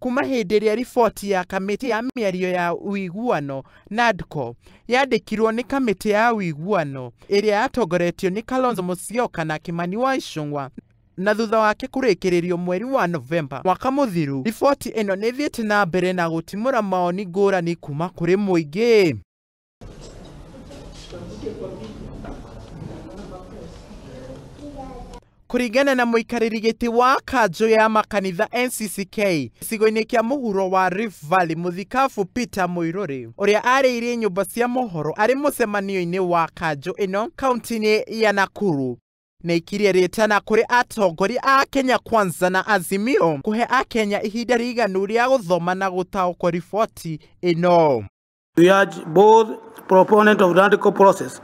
Kuma hĩndĩ ĩrĩa riboti ya kamĩtĩ ya mĩario ya ũiguano NADCO yandĩkirwo nĩ kamĩtĩ ya ũiguano ĩrĩa yatongoretio nĩ Kalonzo Musyoka na Kimani wa Ichung'wa na thutha wake kũrĩkĩrĩrio mweri wa Novemba mwaka mũthiru, riboti ĩno nĩ ĩthiĩte na mbere na gũtimũra mawoni ngũrani kuma kũrĩ mũingĩ. Kũringana na mũikarĩri gĩtĩ wa kanjũ ya makanitha NCCK gĩcigo-inĩ kĩa mũhuro wa Rift Valley mũthikabu Peter Muiruri ũrĩa arĩirie nyũmba cia mohoro arĩ mũcemanio-inĩ wa kanjũ ĩno kaunti-inĩ ya Nakuru nĩaikirie rĩtana kũrĩ atongoria a Kenya Kwanza na Azimio kũhe akenya ihinda rĩiganu rĩa gũthoma na gũtaũkwo riboti ĩno. We urge both proponents of the NADCO process,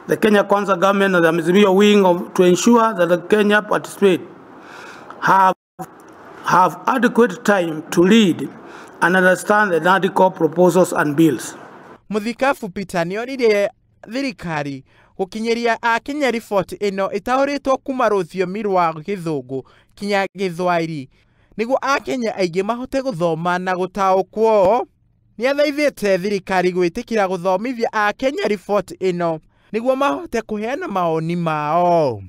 the Kenya Kwanza government and the Azimio wing, to ensure that the Kenya participate have adequate time to read and understand the NADCO proposals and bills. Mũthikabu Peter nĩoririe thirikari gũkinyĩria akenya riboti ĩno ĩtaũrĩtwo kuma rũthiomi rwa gĩthũngũ kinya gĩthwaĩri nĩguo akenya aingĩ mahote gũthoma na gũtaũkwo. Nĩathaithĩte thirikari gwĩtĩkĩra gũthomithia akenya riboti ĩno nĩguo mahote kũheana maoni mao.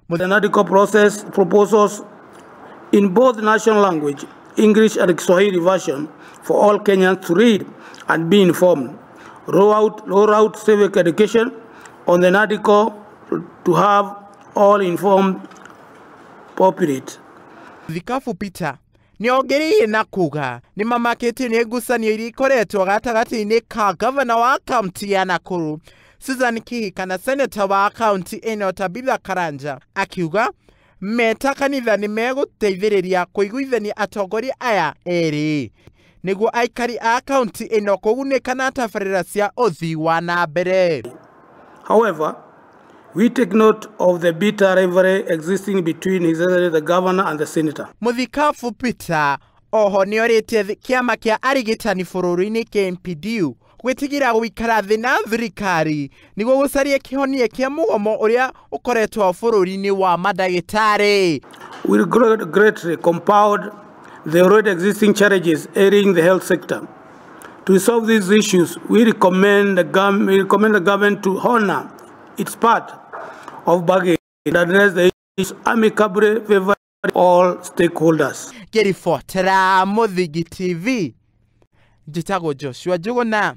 The NADCO process proposals in both national language, English and Kiswahili version, for all Kenyans to read and be informed. Roll out civic education on the NADCO to have all informed populate. Thikabu Peter nĩongereire na kuga nĩmamakĩtio nĩ ngucanio iria ikoretwo gatagatĩ-inĩ ka gavana wa kaunti ya Nakuru Susan Kihika na seneta wa kaunti ĩno Tabitha Karanja, akiuga meta kanitha nĩ megũteithĩrĩria kũiguithania atongoria aya erĩ nĩguo aikari a kaunti ĩno kũgunĩka na tabarĩra cia ũthii wa na mbere. However, we take note of the bitter rivalry existing between His Excellency the governor and the senator. Mũthikabu Peter oho nĩorĩtie kĩama kĩa arigitani bũrũri-inĩ KMPDU gwĩtigĩra gũikara thĩ na thirikari nĩguo gũcaria kĩhonia kĩa mũgomo ũrĩa ũkoretwo bũrũri-inĩ wa mandagĩtarĩ. We regret greatly compound the already existing challenges ailing the health sector. To resolve these issues, we recommend the government to honor its part of bargain and address the issues amicably favoring all stakeholders. Ngĩribotera Mũthingi TV, njĩtagwo Joshua Njuguna.